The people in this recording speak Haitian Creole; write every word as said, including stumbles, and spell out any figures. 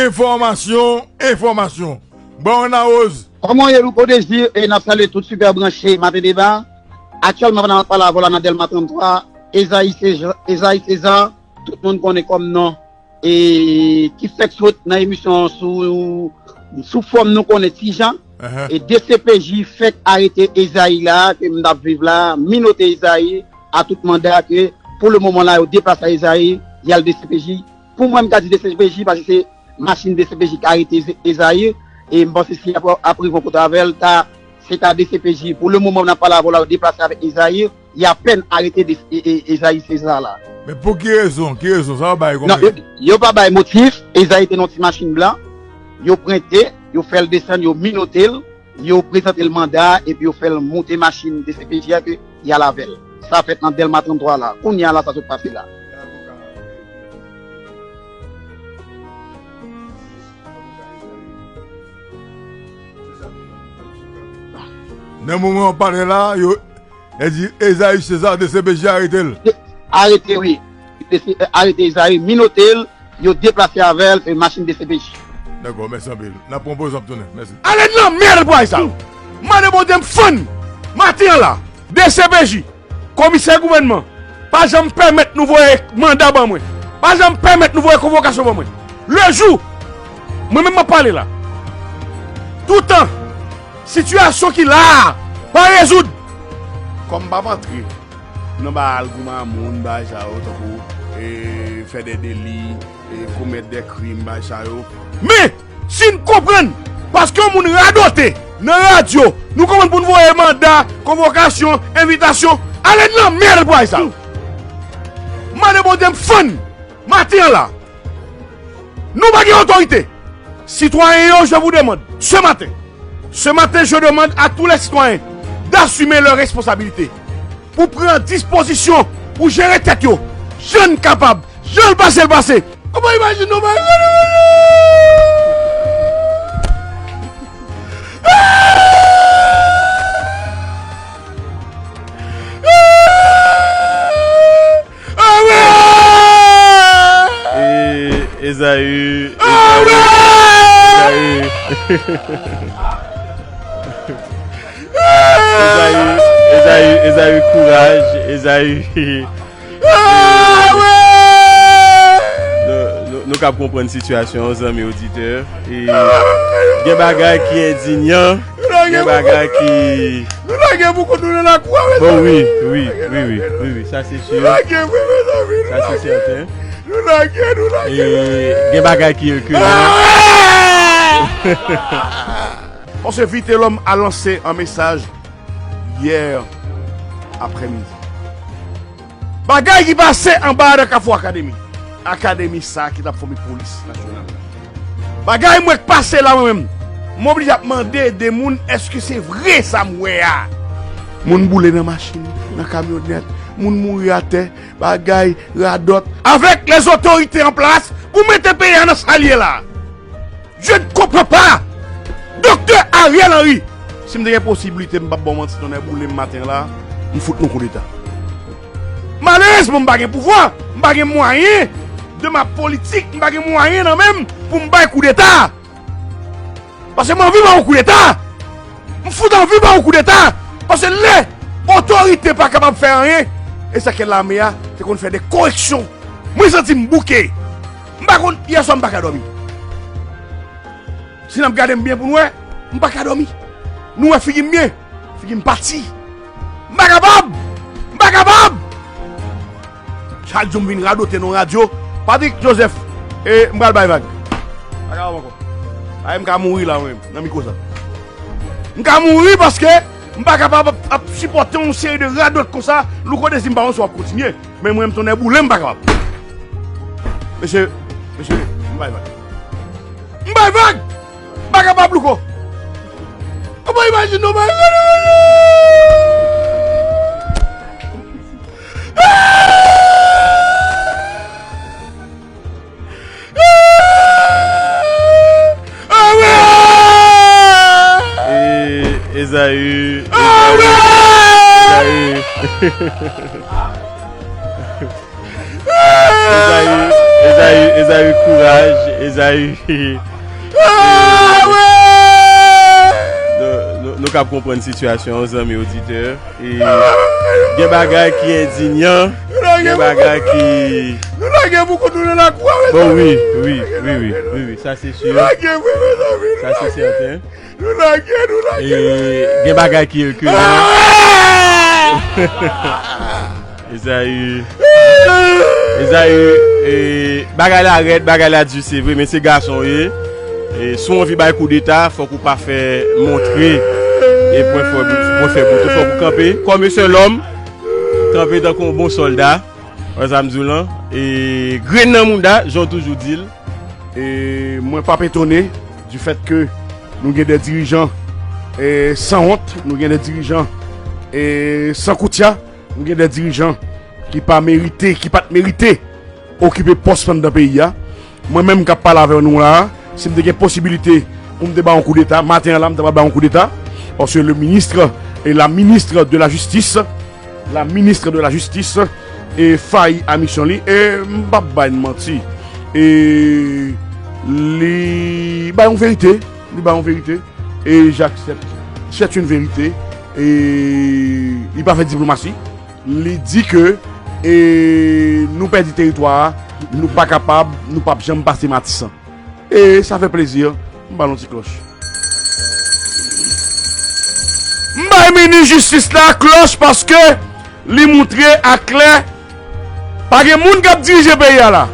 Enfòmasyon, enfòmasyon. Bon, Ana Rose. Kòman w ye, Louko Dezi? E n ap salye tout sipè branche Maten Deba. Aktyèlman, pandan m ap pale avè w la nan Dèlma trannntwa, Ezayi Seza, Ezayi Seza, tout moun konnen kòm non, e ki fèk sot nan emisyon sou, sou fòm nou konnen Ti Jan. Ahan. E D C P J fèk arete Ezayi la, ke m t ap viv la, minote Ezayi a tout manda ke, pou le moman la, yo deplase Ezayi, y al D C P J. Pou mwen, m ka di D C P J, paske se machin D C P J ki arete Ze-, Ezayi, e m panse si y ap, ap rive yon kote avè l, ta, se ta D C P J. Pou le moman, n ap pale avè w la, yo deplase avèk Ezayi, y apèn arete de, e, e, Ezayi Seza la. Men pou ki rezon? Ki rezon? Sa yo bay kòm rezon? Non, yo, yo pa bay motif. Ezayi te nan ti machin blan. Yo prente, yo fè l desann, yo minote l, yo prezante l manda, epi yo fè l moute machin D C P J a ke y al avè l. Sa fèt nan Dèlma trannntwa la. Kounye a la, sa sot pase la. Nan moman w ap pale la, yo, e di Ezayi Seza, D C P J arete l. Arete, wi. Arete Ezayi, minote l, yo deplase avè l, e machin D C P J. Dakò, mèsi anpil. N ap pran poz, n ap tounen. Mèsi. Ale nan mèd pou Aysa. Mande Bondye m fann maten an la. D C P J, komisè gouvènman, pa janm pèmèt nou voye manda ban mwen. Pa janm pèmèt nou voye konvokasyon ban mwen. Le jou, mwen menm m ap pale la. Toutan sitiyasyon ki la a pa rezoud, kòm m p ap antre nan bagay al goumen a moun, bagay sa yo, tankou, e, fè de deli, e, komèt de krim, bagay sa yo. Men, si n konprann, paske yon moun radote nan radyo, nou konprann pou n voye manda, konvokasyon, envitasyon, ale nan mèd pou bagay sa yo. Mande Bondye m fann maten an la. Nou pa gen otorite. Sitwayen yo, je vous demande, ce matin, ce matin, je demande à tous les citoyens d'assumer leurs responsabilités, pou pran dispozisyon, pou jere tèt yo, jan n kapab, jan l pase, l pase. Ou pa imajine non, pa imajine. E, Ezayi, Ezayi, Ezayi, Ezayi, Ezayi, kouraj, Ezayi. Nou, nou, nou kab konprann sitiyasyon an, zanmi oditè. E gen bagay ki endinyan, gen bagay ki... Nou lage pou kont nou nan lakou a, mezanmi. Bon, wi, wi, wi, wi, wi, wi, sa se si. Nou lage, wi, mezanmi, nou lage. Sa se sèten. Nou lage, nou lage. E gen bagay ki rekiran. Paske Vitelhomme a lanse an mesaj yè aprèmidi. Bagay ki pase anba a nan Kafou Akademi. Akademi sa a ki t ap fòme polis nasyonal la. Bagay mwen k pase la mwen menm. M oblije ap mande de moun, èske se vre sa m wè a? Moun boule nan machin, nan kamyonèt, moun mouri atè, bagay, radòt. Avèk lèzotorite an plas pou mete peyi a nan sa l ye la. Je ne comprends pas. Doktè Ariel Henry, si m te gen posiblite, m p ap ba w manti, tonnè boule m maten la, m fout nou koudeta. Malerezman, m pa gen pouvwa, m pa gen mwayen de ma politik, m pa gen mwayen nan men m pou m bay koudeta. Paske m anvi ba w koudeta. M fout anvi ba w koudeta. Paske lè otorite pa kapab fè anyen, e sa ke lame a te konn fè de koreksyon. Mwen santi m bouke. M pa konn, yè swa m pa ka dòmi. Si n ap gade m byen pou n wè, m pa ka dòmi. Nou wè figi m byen, figi m pati. M pa kapab! M pa kapab! Chak jou m vin radote nan radyo. Patrick Joseph, e, m pral bay vag. Pa kapab ankò. Ay, m ka mouri la, mwen menm, nan mikwo sa. M ka mouri paske m pa kapab ap, ap sipòte yon seri de radòt konsa. Louko Dezi, m pa konn si w ap kontinye. Men mwen, m tonnè boule, m pa kapab. Mesye, mesye, m bay vag. M bay vag! M pa kapab, Louko. Ou pa imajine non, bay vag. E, Ezayi, Ezayi, Ezayi. Ezayi, Ezayi, Ezayi, kouraj, Ezayi. Nou, nou, nou kab konprann sitiyasyon an, zanmi oditè. E gen bagay ki endinyan, gen bagay ki... Nou lage pou kout nou nan lakou a, mezanmi. Bon, wi, wi, wi, wi, wi, wi, sa se si. Nou lage vre, mezanmi, nou lage. Sa se sèten. Nou lage, nou lage, nou lage. E gen bagay ki rekile. Ezayi, Ezayi, e, bagay la rèd, bagay la di, se vre, men se gason w ye. E si w anvi bay koudeta, fòk ou pa fè montre. E pwen fè bout, pwen fè bout, fòk ou kanpe kòm yon sèl òm, kanpe tankou yon bon sòlda. Wè sa m di w lan. E grenn nan mouda, jan w toujou di l. E mwen p ap etone du fait que nou gen de dirijan, e, sanwont, nou gen de dirijan, e, san koutya, nou gen de dirijan ki pa merite, ki pa t merite okipe pòs anndan peyi a. Mwen menm k ap pale avè nou la, si m te gen posibilite pou m te bay yon koudeta, maten an la, m ta pral bay yon koudeta, paske le ministre et la ministre de la justice, la ministre de la justice, e fayi a misyon li, e m p ap bay n manti. E li bay yon verite, li bay yon verite, e j'accepte, c'est une vérité, e li pa fè diplomasi, li di ke, e nou pèdi teritwa a, nou pa kapab, nou p ap janm pase Matisan. E sa fè plezi, m ba l yon ti klòch. M bay minis jistis la klòch paske li moutre aklè pa gen moun k ap dirije peyi a la.